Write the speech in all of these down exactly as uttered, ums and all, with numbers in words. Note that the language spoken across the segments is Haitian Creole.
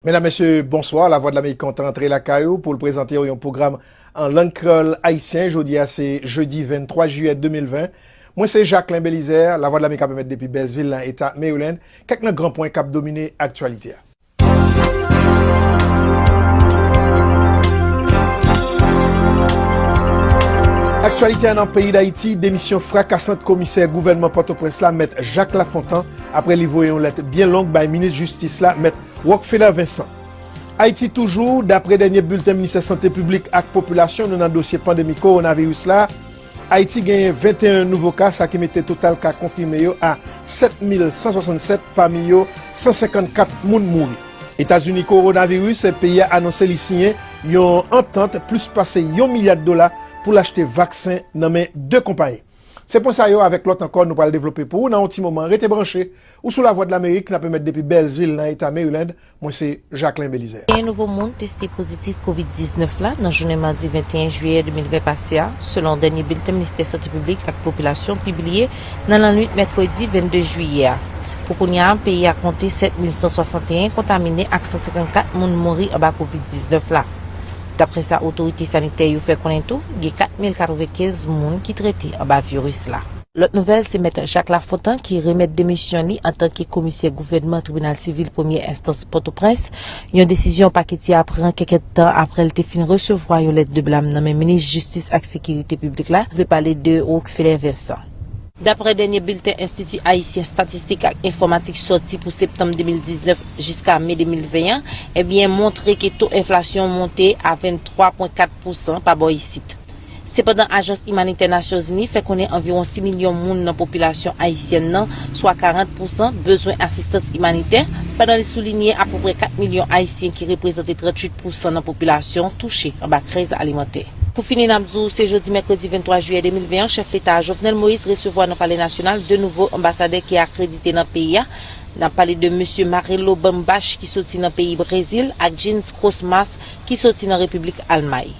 Medam, mesye, bonswa. Lavwadlamerik kontan antre lakay ou pou l prezante w yon pwogram an lang kreyòl ayisyen. Jodi a se jedi venntwa jiyè de mil ven. Mwen se Jacquelin Belizaire. Lavwadlamerik ap emèt depi Bèlsvil nan eta Maryland. Kèk nan gran pwen k ap domine aktyalite a. Aktyalite a nan peyi Dayiti, demisyon frakasant komisè gouvènman Pòtoprens la, Mèt Jacques Lafontant, apre li voye yon lèt byen long bay minis jistis la, Mèt Rockfeller Vincent. Ayiti toujou, dapre dènye bilten Ministè Sante Piblik ak Popilasyon, nou nan dosye pandemi kowonaviris la. Ayiti genyen venteyen nouvo ka, sa ki mete total ka konfime yo a sèt mil san swasannsèt, pami yo san senkannkat moun mouri. Etazini, kowonaviris, peyi a anonse li siyen yon antant plis pase yon milya dola pou l achte vaksen nan men de konpayi. Se pwen sa yo avèk lòt ankò nou pral devlope pou ou nan yon ti moman. Rete branche, ou sou Lavwadlamerik, n ap emèt depi Bèlsvil nan eta Maryland. Mwen se Jacquelin Belizaire. Yon nouvo moun teste pozitif kovid diznèf la nan jounen madi venteyen jiyè de mil ven pase a, selon dènye bilten Ministè Sante Piblik ak Popilasyon pibliye nan lannwit mèkredi vennde jiyè a. Pou kounye a, peyi a konte sèt mil san swasanteyen kontamine ak san senkannkat moun mouri anba kovid diznèf la. Daprè sa otorite sanitè yo fè konnen tou, gen kat mil katrevenkenz moun ki trete anba viris la. Lòt nouvèl, se Mèt Jacques Lafontant ki remèt demisyon li antanke komisè gouvènman tribinal sivil premyè enstans Pòtoprens, yon desizyon paketye a pran kèk èdtan apre l te fin resevwa yon lèt de blam nan men minis jistis ak sekirite piblik la, vle pale de Rockfeller Vincent. Daprè dènye bilten Enstiti Ayisyen Estatistik ak Enfòmatik sòti pou septanm de mil diznèf jiska me de mil ven an, ebyen, montre ke to enflasyon monte a venntwa pwen kat pousan pa bò isit. Sepandan, Ajans Imanitè Nasyonzini fè konnen anviwon sis milyon moun nan popilasyon ayisyèn nan, swa karant pousan, bezwen asistans imanitè, pandan li soulinye apeprè kat milyon Ayisyen, ki reprezante tranntuit pousan nan popilasyon, touche anba kriz alimantè. Pou fini, n ap di w, se jodi mèkredi venntwa jiyè de mil ven an, chèf leta a, Jovenel Moïse, resevwa nan Palè Nasyonal de nouvo anbasadè ki akredite nan peyi a. N ap pale de mesye Marelo Bambach, ki soti nan peyi Brezil, ak Jens Kroesmaas, ki soti nan Repiblik Almay.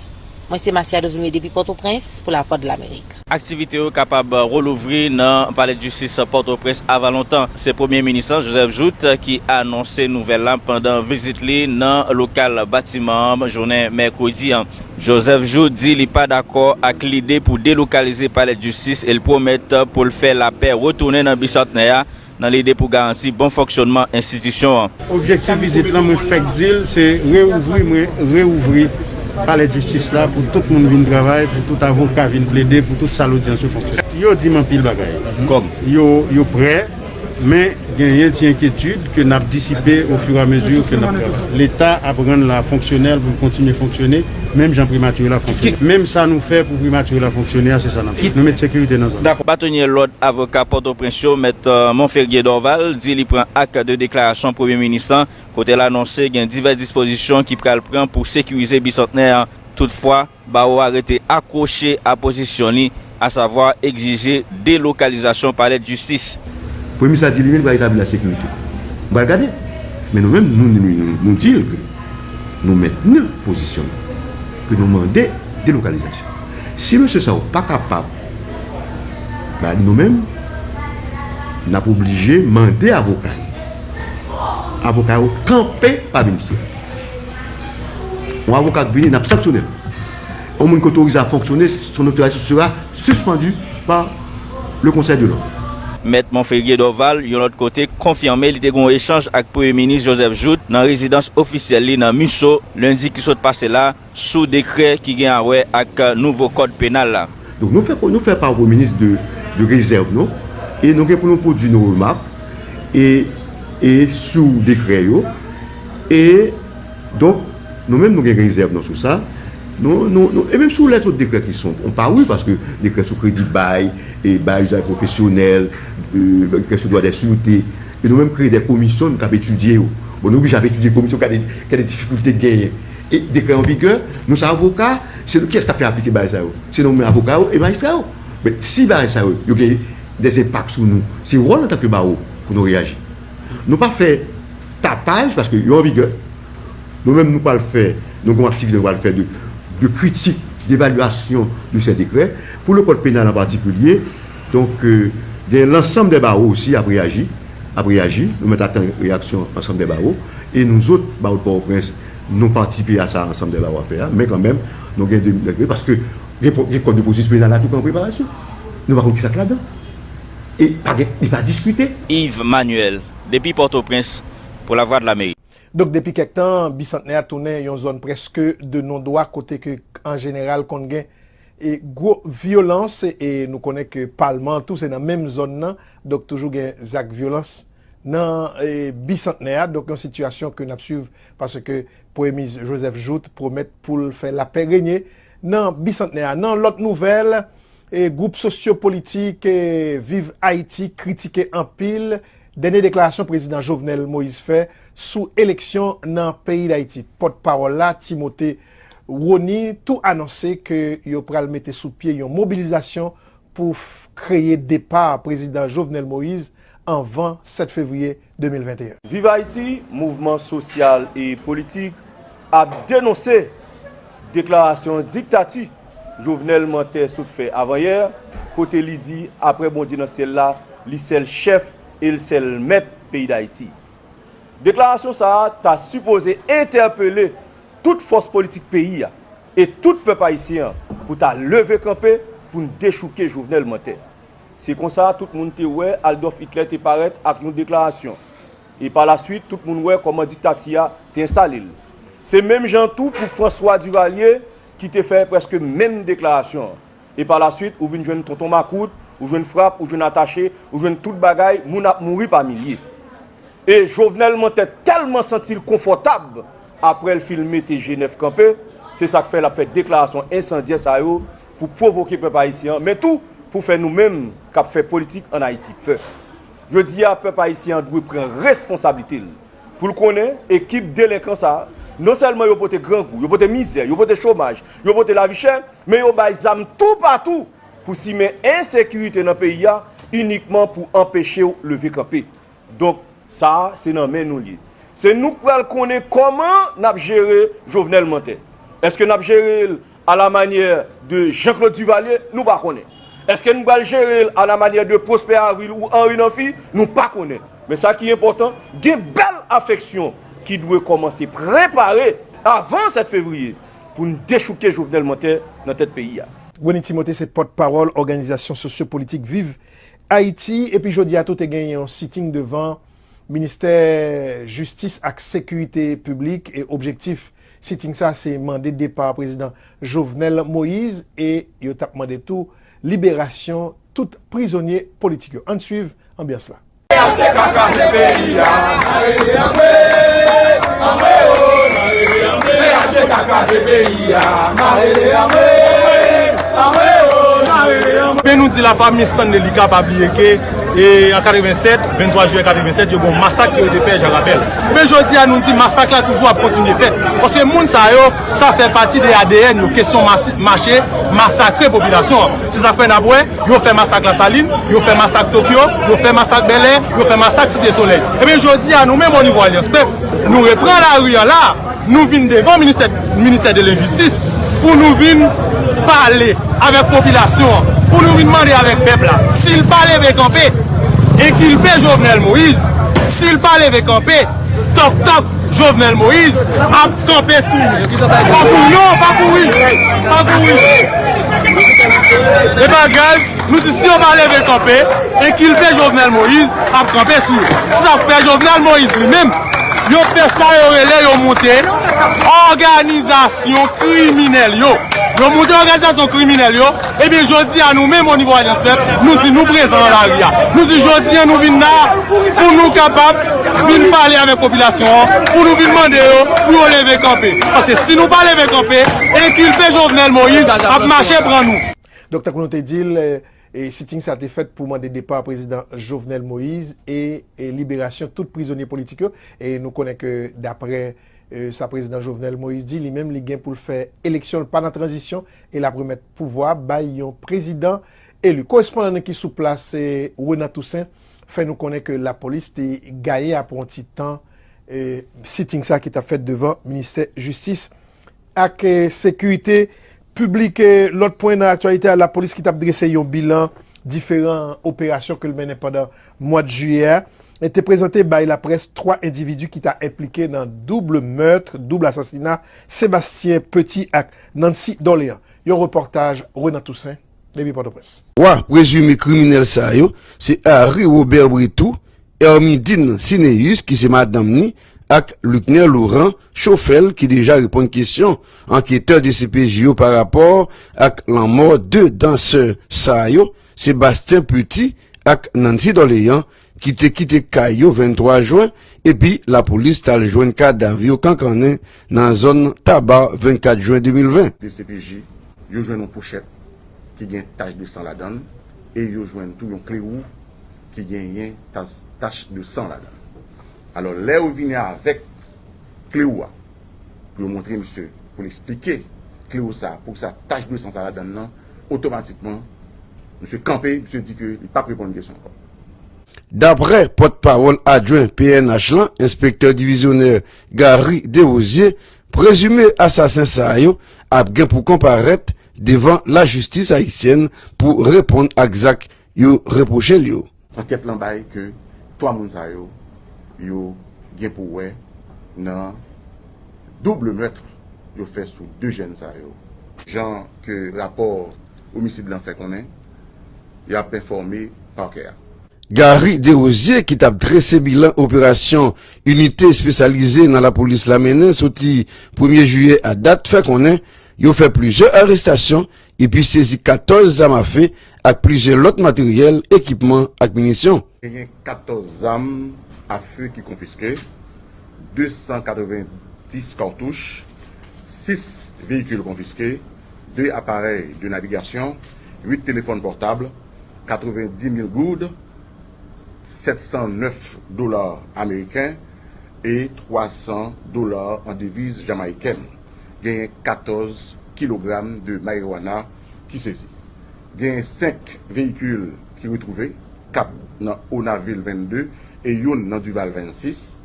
Mwen se Marcia Dovime depi Pòtoprens pou Lavwadlamerik. Aktivite yo kapab relouvri nan Palè Jistis Pòtoprens avan lontan. Se Premye Minis lan, Joseph Jouthe, ki anonse nouvèl la pandan vizit li nan lokal batiman an jounen mèkredi an. Joseph Jouthe di li pa dakò ak lide pou delokalize Palè Jistis e l pwomèt pou l fè lapè retounen nan Bisantnè a nan lide pou garanti bon fonksyònman enstitisyon an. Objektif vizit lan, mwen fèk di l, se reouvri, mwen reouvri Palè Jistis la pou tout moun vin travay, pou tout avoka vin plede, pou tout sal odyans yo fonksyone. Yo di m anpil bagay. Kòm? Yo, yo prè, men genyen ti enkyetid ke n ap disipe au fur et à mesure ke n ap travay. Leta ap rann la fonksyonèl pou l kontinye fonksyone, menm jan primati la fonksyone. Menm sa nou fè pou primati la fonksyone a, se sa n ap fè. Nou met sekirite nan zòn nan. Dakò. Batonye lòd avoka Pòtoprens yo, Mèt, euh, Monferrier Dorval, di li pran ak de deklarasyon Premye Minis lan, kote l anonse gen divès dispozisyon ki pral pran pou sekirize Bisantnè an. Toutfwa, bawo a rete akwoche a pozisyon li, asavwa egzije delokalizasyon Palè Jistis. Premye Minis la di li menm li pral etabli lasekirite. Nou pral gade. Men nou menm, nou, nou, nou, nou di l ke nou mentni pozisyon nou, ke nou mande delokalizasyon. Si mesye sa yo pa kapab, ba, nou menm, n ap oblije mande avoka yo. Avoka yo kanpe pa vin sou. Yon avoka k vini, n ap sanksyone l. Yon moun ki otorize a fonksyone, son autorisation sera suspendue par le Conseil de l'Ordre. Mèt Monferrier Dorval, yon lòt kote, konfime li te gen yon echanj ak Premye Minis Joseph Jouthe nan rezidans ofisyèl li nan Musso, lendi ki sot pase la, sou dekrè ki gen a wè ak nouvo kòd penal la. Donk, nou fè, nou fè pa Premye Minis de, de rezèv nou, e nou gen pou nou pwodui nou remak, e, e sou dekrè yo, e donk, nou menm nou gen rezèv nou sou sa, nou, nou, nou, e menm sou lèzòt dekrè ki son, on pa wi, paske dekrè sou kredi bay, e bay izaj pwofesyonèl, e dekrè sou dwa dè sirte, e nou menm kreye de komisyon, nou k ap etidye yo. Bon, nou oblije ap etidye komisyon, gade, gade difikilte k genyen. E dekrè an vigè, nou se avoka, se nou kiyès k ap fè aplike bagay sa yo. Se nou menm avoka yo e majistra yo. Men si bagay sa yo, yo gen de enpak sou nou, se wòl antanke bawo pou nou reyaji. Nou pa fè tapaj, paske yo an vigè. Nou menm, nou pral fè, nou gen yon aktivite nou pral fè de, de kritik, devalyasyon de sè dekrè. Pou le kòd penal an patikilye, donk, euh, gen lansanm dè bawo osi ap reyaji, ap reyaji. Nou mèt atann reyaksyon lansanm dè bawo. E nou zòt, ba w Pòtoprens, nou patisipe a sa Ansanm dè Lawafè a, men kanmenm, nou gen de, de, paske gen, gen kòd de pwosès penal la tou ki an preparasyon. Nou pa konn ki sa k ladan. E pa gen, li pa diskite. Yves Manuel, depi Pòtoprens, pou Lavwadlamerik. Donk, depi kèk tan, Bisantnè a tounen yon zòn prèske de non dwa, kote ke, an jeneral, konn gen e gwo vyolans, e nou konnen ke palman an tou se nan menm zòn nan, donk toujou gen zak vyolans nan e, Bisantnè a, donk yon sitiyasyon ke n ap swiv paske Premye Minis Joseph Jouthe pwomèt pou l fè lapè renye nan Bisantnè a. Nan lòt nouvèl, e gwoup sosyo-politik e Viv Ayiti kritike anpil dènye deklarasyon prezidan Jovenel Moïse fè sou eleksyon nan peyi Dayiti. Pòtpawòl la, Timothée Rony, tou anonse ke yo pral mete sou pye yon mobilizasyon pou f- kreye depa prezidan Jovenel Moïse anvan sèt fevriye de mil venteyen. Viv Ayiti, mouvman sosyal e politik, ap denonse deklarasyon diktati Jovenel Mantè sot fè avanyè, kote li di, apre Bondye nan syèl la, li sèl chèf e l sèl mèt peyi Dayiti. Deklarasyon sa a ta sipoze entèpele tout fòs politik peyi a e tout pèp ayisyen an pou ta leve kanpe pou n dechouke Jovenel Mantè. Se konsa tout moun te wè Adolf Hitler te parèt ak yon deklarasyon. E pa laswit, tout moun wè kòman diktati a te enstale l. Se menm jan tou pou François Duvalier ki te fè prèske menm deklarasyon an. E pa laswit, ou vin jwenn tonton makout, ou jwenn frap, ou jwenn atache, ou jwenn tout bagay, moun ap mouri pa milye. E Jovenel Mantè tèlman santi l konfòtab apre l fin mete G nèf kanpe, se sa k fè l ap fè deklarasyon ensandyè sa yo pou pwovoke pèp ayisyen an, men tou pou fè nou menm k ap fè politik ann Ayiti pè. Jodi a, pèp ayisyen an dwe pran responsablite l. Pou l konnen, ekip delenkan sa a, non sèlman yo pote grangou, yo pote mizè, yo pote chomaj, yo pote lavi chè, men yo bay zam toupatou pou simen ensekirite nan peyi a, inikman pou anpeche w leve kanpe. Donk, sa a, se nan men nou l ye. Se nou k pral konnen kòman n ap jere Jovenel Mantè. Èske n ap jere l à la manière de Jean-Claude Duvalier? Nou pa konnen. Èske n pral jere l à la manière de Prosper Avril ou Henri Namphy? Nou pa konnen. Men sa ki enpòtan, gen bèl afeksyon ki dwe kòmanse prepare avan sèt fevriye pou n dechouke Jovenel Mantè nan tèt peyi a. Rony Timothée se pòtpawòl òganizasyon sosyo-politik Viv Ayiti, epi jodi a tou te gen yon sitting devan Ministè Jistis ak Sekirite Piblik, e objektif sitting sa se mande depa prezidan Jovenel Moïse, e yo t ap mande tou liberasyon tout prizonye politik yo. Ann swiv anbyans la. P H T K kraze peyi a, mare li anmwe, anmwe o, mare li anmwe. P H T K kraze peyi a, mare li anmwe, anmwe o, mare li anmwe. Men nou di la fami Stanley li kapab li ke, e, an katrevennsèt, venntwa jiyè katrevennsèt, yo gen yon masak ke yo te fè Jan Rapèl. Men jodi a nou di masak la toujou ap kontinye fèt. Paske moun sa yo, sa fè pati de A D N yo, kesyon mas- mache, masakre popilasyon an. Se sa k fè n ap wè, yo fè masak Lasalin, yo fè masak Tokyo, yo fè masak Bèlè, yo fè masak Site Solèy. Ebyen, jodi a, nou menm o nivo Alyans Pèp, nou repran lari an la, nou vin devan ministè, ministè de lenjistis, pou nou vin pale avèk popilasyon an, pou nou vin mande avèk pèp la, si l pa leve kanpe, enkilpe Jovenel Moïse, si l pa leve kanpe, tòk tòk Jovenel Moïse ap kanpe sou li. Pa kouri non, pa kouri. Pa kouri. E pa gaz, nou di si yo pa leve kanpe, enkilpe Jovenel Moïse ap kanpe sou yo. Se sa k fè Jovenel Moïse li menm, yo fè sa yo rele yo monte òganizasyon kriminèl yo. Yo monte òganizasyon kriminèl yo, ebyen, jodi a, nou menm, o nivo Alyans Pèp, nou di nou prezan nan lari a. Nou di jodi a, nou vin la pou nou kapab vin pale avèk popilasyon an, pou nou vin mande yo pou yo leve kanpe. Paske si nou pa leve kanpe, enkilpe Jovenel Moïse ap mache pran nou. Donk, tankou nou te di l, e, sitting sa te fèt pou mande depa prezidan Jovenel Moïse e, e liberasyon tout prizonye politik yo. E nou konnen ke, daprè e, sa prezidan Jovenel Moïse di, li menm, li gen pou l fè eleksyon, l pa nan tranzisyon, e l ap remèt pouvwa bay yon prezidan eli. Korespondan nou ki sou plas, e, Renan Toussaint, fè nou konnen ke lapolis te gaye apre yon ti tan, e, sitting sa ki t ap fèt devan ministè jistis ak, e, sekirite piblik. E, lòt pwen nan aktyalite a, lapolis ki t ap drese yon bilan diferan operasyon ke l mennen pandan mwa jiyè a. te prezante bay laprès twa endividi ki ta enplike nan doub mèt, doub asasina Sébastien Petit ak Nancy Dorléans. Yon repòtaj Renan Toussaint, depi Pòtoprens. Twa prezime kriminèl sa yo, se Harry Robert Brétou, Hermidine Cinéus, ki se madanm ni, ak Lucner Laurent, chofè l, ki deja reponn kesyon anketè D C P J yo pa rapò ak lanmò de dansè sa yo, Sébastien Petit ak Nancy Dorléans, ki te kite kay yo venntwa jen, epi lapolis t al jwenn kadav yo kankannen nan zòn Taba vennkat jen de mil ven. D C P J, yo jwenn yon pochèt ki gen tach de san ladan l, e yo jwenn tou yon klewou ki genyen tach, tach de san ladan l. Alò, lè yo vini avèk klewou a, pou yo montre misye, pou l eksplike klewou sa, pou sa tach de san sa ladan l nan, otomatikman, misye kanpe, misye di ke li p ap reponn kesyon ankò. Daprè pòtpawòl adjwen P N H lan, enspektè divizyonè Gary Desrosiers, prezime asasen sa yo ap gen pou konparèt devan lajistis ayisyèn pou reponn ak zak yo repwoche l yo. Ankèt lan bay ke twa moun sa yo, yo gen pou wè nan doub mèt yo fè sou de jèn sa yo. Jan ke rapò omisid lan fè konnen, y ap enfòme pakè a. Gary Desrosiers, ki t ap drese bilan operasyon inite espesyalize nan lapolis la mennen soti premye jiyè a dat, fè konnen yo fè plizyè arestasyon epi sezi katòz zam afe ak plizyè lòt materyèl, ekipman ak minisyon. Genyen katòz zam afe ki konfiske, de san katrevenndis katouch, sis veyikil konfiske, de aparèy de navigasyon, uit telefòn pòtab, katrevendis mil goud, sèt san nèf dola ameriken e twa san dola an deviz jamayikèn. Genyen katòz kilogram de marijuana ki sezi. Genyen senk veyikil ki retwouve, kat nan Onavil vennde e youn nan Duval vennsis,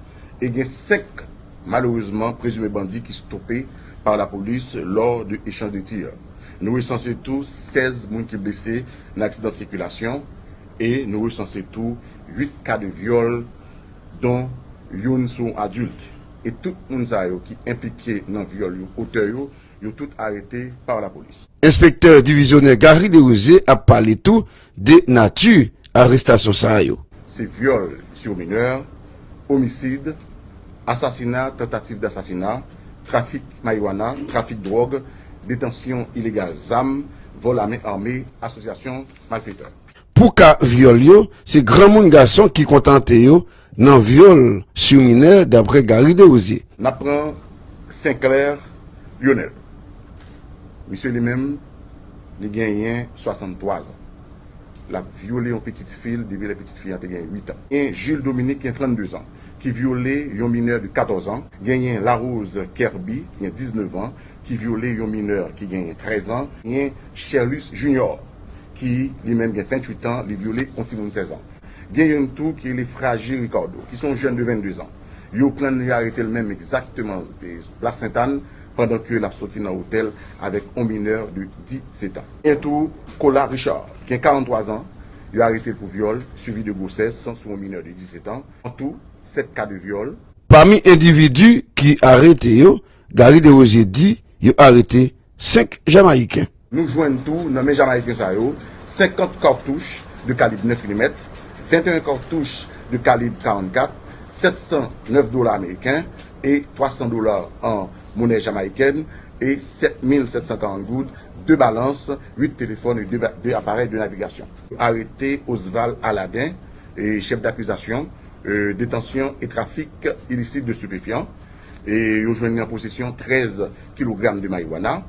e gen senk, malerezman, prezime bandi ki stope pa lapolis lò de echanj de tir. Nou resanse tou sèz moun ki blese nan aksidan sikilasyon e nou resanse tou uit ka de vyòl, don youn sou yon adilt. E tout moun sa yo ki enplike nan vyòl yo, otè yo, yo tout arete pa lapolis. Enspektè divizyonè Gary Desrosiers ap pale tou de nati arestasyon sa yo. Se vyòl sur mineur, omisid, asasina, tantativ dasasina, trafik marijuana, trafik dwòg, detansyon ilegal zam, vòl a men ame, asosyasyon malfetè. Pou ka vyòl yo, se granmoun gason ki kontante yo nan vyòl sur mineur, daprè Gary Desrosiers. N ap pran Senclair Lionel. Misye li menm, li genyen swasanntwa zan. L ap vyole yon pitit fi l depi lè pitit fi a te gen uit an. Gen Jules Dominique, ki gen trannde zan, ki vyole yon minè de katòz an. Genyen Larose Kerby, ki gen diznèf an, ki vyole yon minè ki genyen trèz an. Genyen Sherlus Junior, ki li menm gen venntuit an, li vyole yon timoun sèz an. Gen youn tou ki rele Fragy Ricardo, ki se yon jèn de vennde zan. Yo pran l, yo arete l menm egzakteman, e, Plas Sentàn, pandan ke l ap soti nan otèl avèk yon minè de disèt an. Gen tou Cola Richard, ki gen karanntwa zan, yo arete l pou vyòl, suivi de gwosès sou yon minè de disèt an. An tou, sèt ka de vyòl. Pami endividi ki arete yo, Gary Desrosiers di yo arete senk Jamayiken. Nou jwenn tou nan men Jamayiken sa yo senkant katouch de kalib nèf milimèt, venteyen katouch de kalib karannkat, sèt san nèf dola ameriken e twa san dola an monè jamayikèn e sèt mil sèt san karant goud, de balans, uit telefòn e de ba-, de aparèy de navigasyon. Arete Osval Aladin, e chèf dakizasyon, e detansyon e trafik ilisit de stipefyan, e yo jwenn li an posesyon trèz kilogram de marijuana.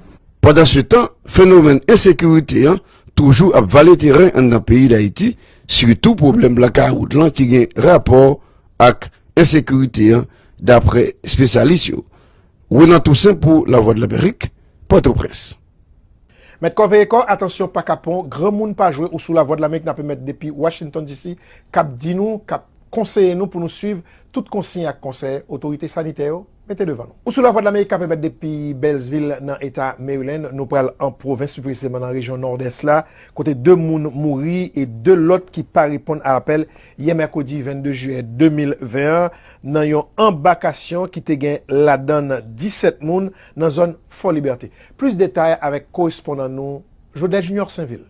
Pandansetan, fenomèn ensekirite an toujou ap vale teren anndan peyi Dayiti, sitou pwoblèm blakawout lan ki gen rapò ak ensekirite an, daprè espesyalis yo. Renan Toussaint pou Lavwadlamerik, Pòtoprens. Mèt kò veye kò, atansyon pa kapon, granmoun pa jwe, ou sou Lavwadlamerik, n ap emèt depi Washington D C, k ap di nou, k ap konseye nou pou nou swiv tout konsiy ak konsèy otorite sanitè yo. Mete devan nou. Ou sou Lavwadlamerik k ap emèt depi Beltsville nan eta Maryland. Nou pral an pwovens, pi presizeman nan rejyon Nòdès la, kote de moun mouri e de lòt ki pa reponn a apèl yè mèkredi vennde jiyè de mil ven an nan yon anbakasyon ki te gen ladan l disèt moun nan zòn Fò Libète. Plis detay avèk korespondan nou, Jodel Junior Sainvil.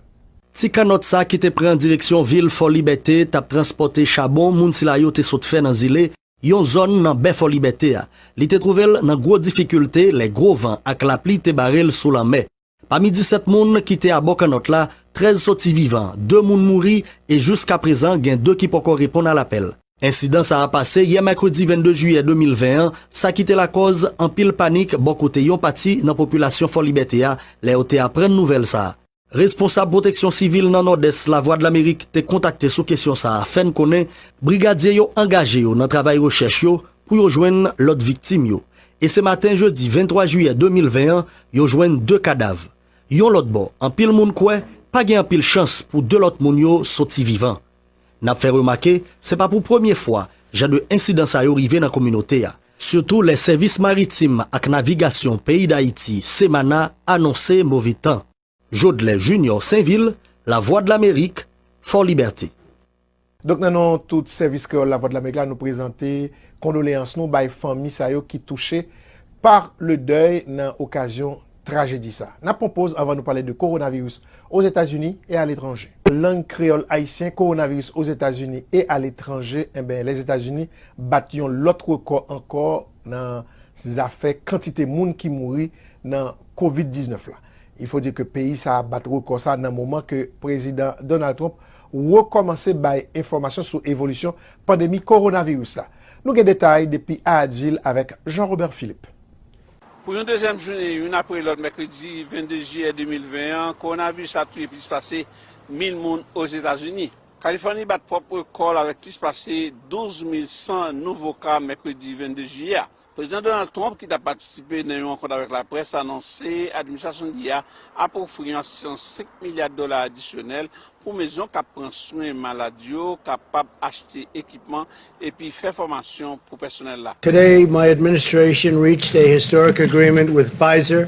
Ti kannòt sa ki te pran direksyon vil Fò Libète t ap transpòte chabon moun sila yo te sot fè nan Zile, yon zòn nan bè Fò Libète a. Li te twouve l nan gwo difikilte lè gwo van ak lapli te bare l sou lanmè. Pami disèt moun ki te abò kannòt la, trèz soti vivan, de moun mouri e jiska prezan gen de ki poko reponn a lapèl. Ensidan sa a pase yè mèkredi vennde jiyè de mil ven an, sa ki te lakòz anpil panik bò kote yon pati nan popilasyon Fò Libète a lè yo te aprann nouvèl sa a. Responsab pwoteksyon sivil nan Nòdès Lavwadlamerik te kontakte sou kesyon sa a fè n konnen brigadye yo angaje yo nan travay rechèch yo pou yo jwenn lòt viktim yo. E se maten jedi venntwa jiyè de mil ven an, yo jwenn de kadav. Yon lòt bò, anpil moun kwè pa gen anpil chans pou de lòt moun yo soti vivan. N ap fè remake, se pa pou premye fwa jan de ensidan sa yo rive nan kominote a, sitou lè Sèvis Maritim ak Navigasyon peyi Dayiti, Semana, anonse move tan. Jodlè Junior Sainvil, Lavwadlamerik, Fò Libète. Donk, nan non tout sèvis kreyòl Lavwadlamerik la, nou prezante kondoleyans nou bay fanmi sa yo ki touche par le dèy nan okazyon trajedi sa. N ap pran poz anvan nou pale de kowonaviris Ozetazini e aletranje. Lang kreyòl ayisyen, kowonaviris Ozetazini e aletranje, enben, Lèzetazini bat yon lòt rekò ankò nan zafè kantite moun ki mouri nan kovid diznèf la. Il faut dire ke peyi sa a bat rekò sa nan moman ke Prezidan Donald Trump rekòmanse bay enfòmasyon sou evolisyon pandemi kowonaviris la. Nou gen detay depi Hyattsville avèk Jean Robert Philippe. Pou yon dezyèm jounen, youn apre lòt, mèkredi vennde jiyè de mil ven an, kowonaviris la touye plis pase mil moun Ozetazini. Kalifòni bat pwòp rekò l avèk plis pase douz mil san nouvo ka mèkredi vennde jiyè a. Prezidan Donald Trump, ki t ap patisipe nan yon rankont avèk laprès, anonse administrasyon li a ap ofri yon asistans senk milya dola adisyonèl pou mezon k ap pran swen malad yo kapab achte ekipman epi fè fòmasyon pou pèsonèl la. Today, my administration reached a historic agreement with Pfizer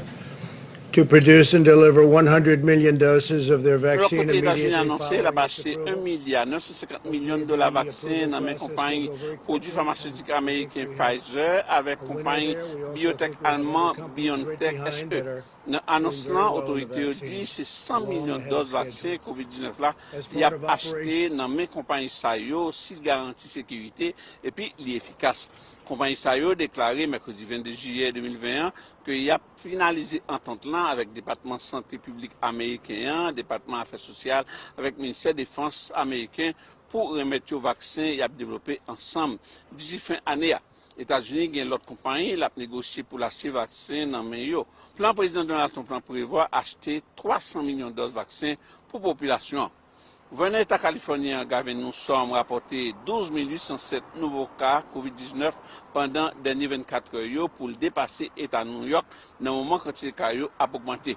to produce and deliver one hundred million doses of their vaccine immediately following its approval. Lòt kote, Etazini anonse l ap achte yon milya nèf san senkant milyon dola vaksen nan men konpayi pwodui famasetik ameriken Pfizer avèk konpayi biyotèk alman BioNTech S E. Nan anons lan, otorite yo di se san milyon dòz vaksen kovid diznèf la y ap achte nan men konpayi sa yo si l garanti sekirite epi li efikas. Konpayi sa yo deklare mèkredi vennde jiyè de mil ven an ke y ap finalize antant lan avèk Depatman Sante Piblik ameriken an, Depatman Afè Sosyal avèk Ministè Defans ameriken pou renmèt yo vaksen y ap devlope ansanm disi fen ane a. Etazini gen lòt konpayi l ap negosye pou l achte vaksen nan men yo. Plan Prezidan Donald Trump lan prevwa achte twa san milyon dòz vaksen pou popilasyon an. Gouvènè Eta Kalifòni an, Gavin Newsom, rapòte douz mil uit san sèt nouvo ka kovid diznèf pandan dènye vennkat è yo pou l depase Eta Nouyòk nan moman kantite ka yo ap ogmante.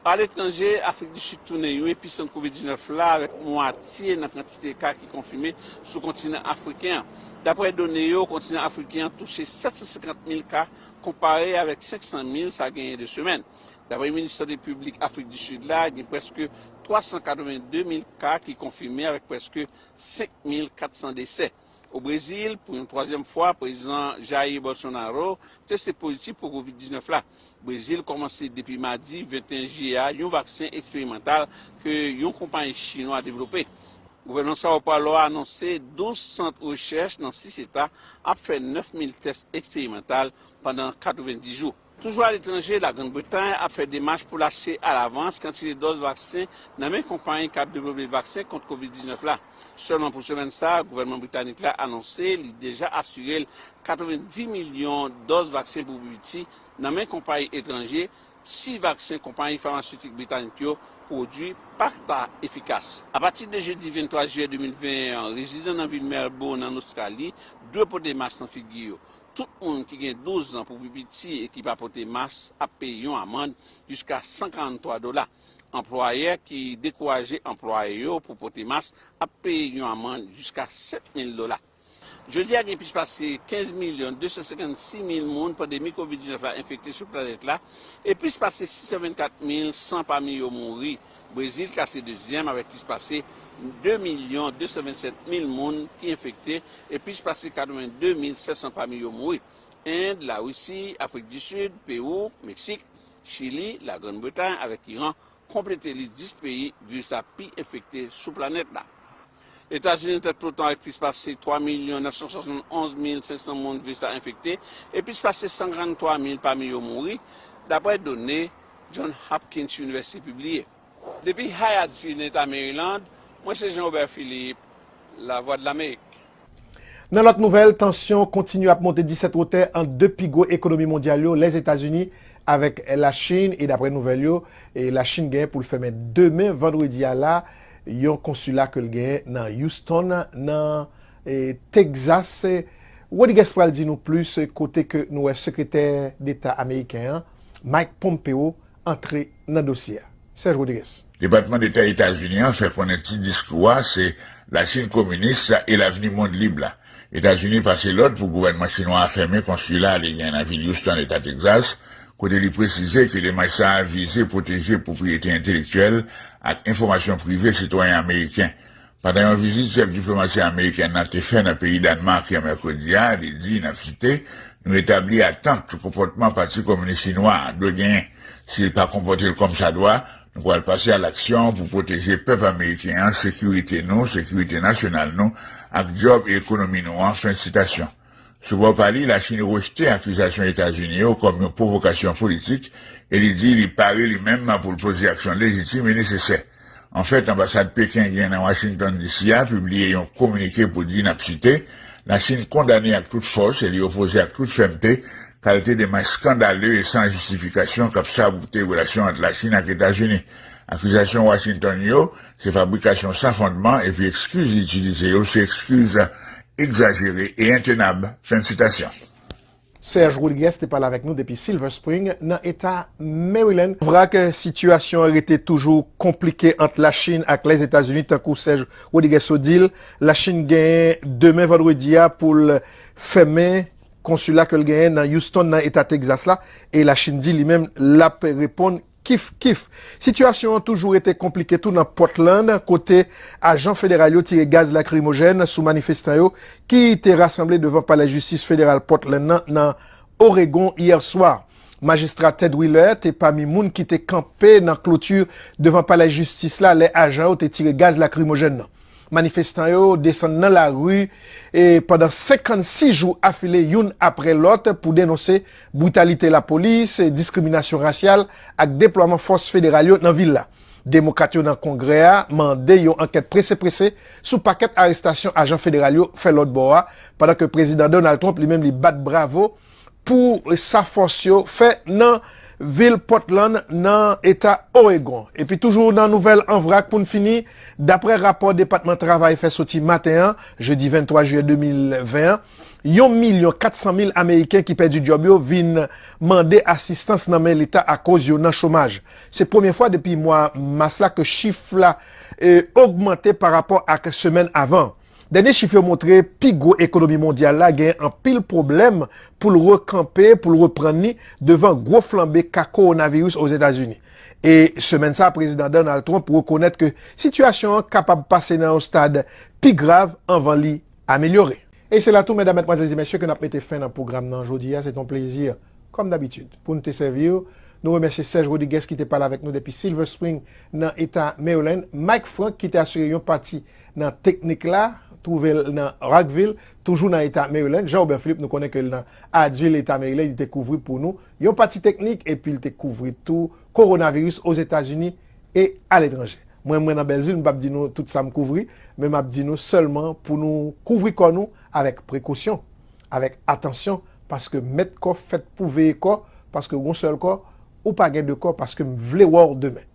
Aletranje, Afrik di Sid tounen yon episant kovid diznèf la avèk mwatye nan kantite ka ki konfime sou kontinan afriken an. Daprè done yo, kontinan afriken an touche sèt san senkant mil ka konpare avèk senk san mil sa genyen de semèn. Daprè Minis Sante Piblik Afrik di Sid la, gen prèske twa san katreven de mil ka ki konfime avèk prèske senk mil kat san desè. O Brezil, pou yon twazyèm fwa, Prezidan Jair Bolsonaro teste pozitif pou kovid diznèf la. Brezil kòmanse depi madi venteyen jiyè a yon vaksen eksperimantal ke yon konpayi chinwa devlope. Gouvènman Sao Paulo a anonse douz sant rechèch nan sis eta ap fè nèf mil tès eksperimantal pandan katreven di jou. Toujou aletranje, Lagrand Bretay ap fè demach pou l achte alavans kantite dòz vaksen nan men konpayi k ap devlope vaksen kont kovid diznèf la. Sèlman pou semèn sa a, gouvènman britanik la anonse li deja asire l katreven di milyon dòz vaksen pou pi piti nan men konpayi etranje si vaksen konpayi famasetik britanik yo pwodui pa ta efikas. Apati de jedi venntwa jiyè de mil ven an, rezidan nan vil Melbourne, ann Ostrali, dwe pote mas nan figi yo. Tout moun ki gen douz an pou pi piti e ki pa pote mas ap peye yon amann jiska san karanntwa dola. Anplwayè ki dekouraje anplwaye yo pou pote mas ap peye yon amann jiska sèt mil dola. Jodi a gen plis pase kenz milyon de san senkannsis mil moun pandemi kovid diznèf la enfekte sou planèt la, e plis pase sis san vennkat mil san pami yo mouri. Brezil klase dezyèm avèk plis pase de milyon de san vennsèt mil moun ki enfekte, e plis pase katrevenndi mil sèt san pami yo mouri. End, Larisi, Afrik di Sid, Pewou, Meksik, Chili, Lagrann Bretay avèk Iran konplete lis dis peyi viris la pi enfekte sou planèt la. Etazini tèt ploton avèk plis pase twa milyon nèf san swasann onz mil senk san moun viris la enfekte, e plis pase san karannntwa mil pami yo mouri, dapre done John Hopkins University pibliye. Depi Hyattsville, nan eta Maryland, mwen se Jean Robert Philippe, Lavwadlamerik. Nan lòt nouvèl, tansyon kontinye ap monte disèt wotè ant de pi gwo ekonomi mondyal yo, Lèzetazini avèk Lachin, e dapre nouvèl yo, e Lachin genyen pou l fèmen demen vandredi a la, yon konsila ke l genyen nan Houston, nan, e, Texas. Rodriguez pral di nou plis, kote ke nou wè sekretè deta ameriken an, Mike Pompeo, antre nan dosye a. Serge Rodriguez. Depatman Deta Etazini an fè konnen tit diskou a se Lachin kominis e lavni mond lib la. Etazini pase lòd pou gouvènman chinwa a fèmen konsila li gen nan vil Houston, eta Texas, kote li presize ke demach sa a vize pwoteje pwopriyete entelektyèl ak enfòmasyon prive sitwayen ameriken. Pandan yon vizit chèf diplomasi ameriken nan te fè nan peyi Dànmak yè mèkredi a, li di, n ap site, nou etabli atant konpòtman Pati Kominis Chinwa a dwe genyen. Si l pa konpòte l kòmsadwa, nou pral pase a laksyon pou pwoteje pèp ameriken an, sekirite nou, sekirite nasyonal nou, ak djòb e ekonomi nou an, fen sitasyon. Sou bò pa li, Lachin rejte akizasyon Etazini yo kòm yon pwovokasyon politik e li di li pare li menm pou l poze aksyon lejitim e nesesè. Anfèt, anbasad Peken gen nan Washington D C a pibliye yon kominike pou di, n ap site, Lachin kondane ak tout fòs e li opoze ak tout fèmte kalite demach eskandale e san jistifikasyon k ap sabote relasyon ant Lachin ak Etazini. Akizasyon Washington yo se fabrikasyon san fondman epi ekskiz li itilize yo se ekskiz egzajere e entenab. Fen sitasyon. Serge Rodriguez te pale avèk nou depi Silver Spring, nan eta Maryland. Vra ke sitiyasyon an rete toujou konplike ant Lachin ak Lèzetazini, tankou Serge Rodriguez sot di l, Lachin genyen demen vandredi a pou l fèmen konsila ke l genyen nan Houston, nan eta Texas la, e Lachin di li menm l ap reponn kif kif. Sitiyasyon an toujou rete konplike tou nan Portland, kote ajan federal yo tire gaz lakrimojèn sou manifestan yo ki te rasanble devan Palè Jistis Federal Portland nan, nan Oregon, yè swa. Majistra Ted Wheeler te pami moun ki te kanpe nan kloti devan Palè Jistis la lè ajan yo te tire gaz lakrimojèn nan. Manifestan yo desann nan lari e pandan senkannsis jou afile youn apre lòt pou denonse britalite lapolis, diskriminasyon rasyal ak deplwaman fòs federal yo nan vil la. Demokrat yo nan Kongrè a mande yon ankèt prese prese sou pakèt arestasyon ajan federal yo fè lòt bò a, pandan ke Prezidan Donald Trump li menm li bat bravo pou sa fòs yo fè nan vil Portland, nan eta Oregon. Epi toujou nan nouvèl an vrak pou n fini, dapre rapò Depatman Travay fè soti maten an, jedi venntwa jiyè de mil ven an, yon milyon kat san mil Ameriken ki pèdi djòb yo vin mande asistans nan men Leta akoz yo nan chomaj. Se premye fwa depi mwa mas la ke chif la, e, ogmante pa rapò ak semèn avan. Dènye chif yo montre pi gwo ekonomi mondyal la gen anpil pwoblèm pou l rekanpe, pou l reprann li devan gwo flanbe ka kowonaviris Ozetazini. E semèn sa a, Prezidan Donald Trump rekonèt ke sitiyasyon an kapab pase nan yon stad pi grav anvan li amelyore. E se la tou, medam, madmwazèl e mesye, ke n ap mete fen nan pwogram nan jodi a. Se t on plezi, kòm dabitid, pou n te sèvi w. Nou remèsye Serge Rodriguez ki te pale avèk nou depi Silver Spring nan eta Maryland. Mike Frank ki te asire yon pati nan teknik la, twouve l nan Rockville, toujou nan eta Maryland. Jean Robert Philippe, nou konnen ke l nan Hyattsville, eta Maryland, li te kouvri pou nou yon pati teknik, epi l te kouvri tou kowonaviris Ozetazini e aletranje. Mwen, mwen nan Bèlzil, m p ap di nou tout sa m kouvri, men m ap di nou sèlman pou nou kouvri kò nou avèk prekosyon, avèk atansyon, paske mèt kò fèt pou veye kò, paske w gon sèl kò, ou pa gen de kò, paske m vle wè w demen.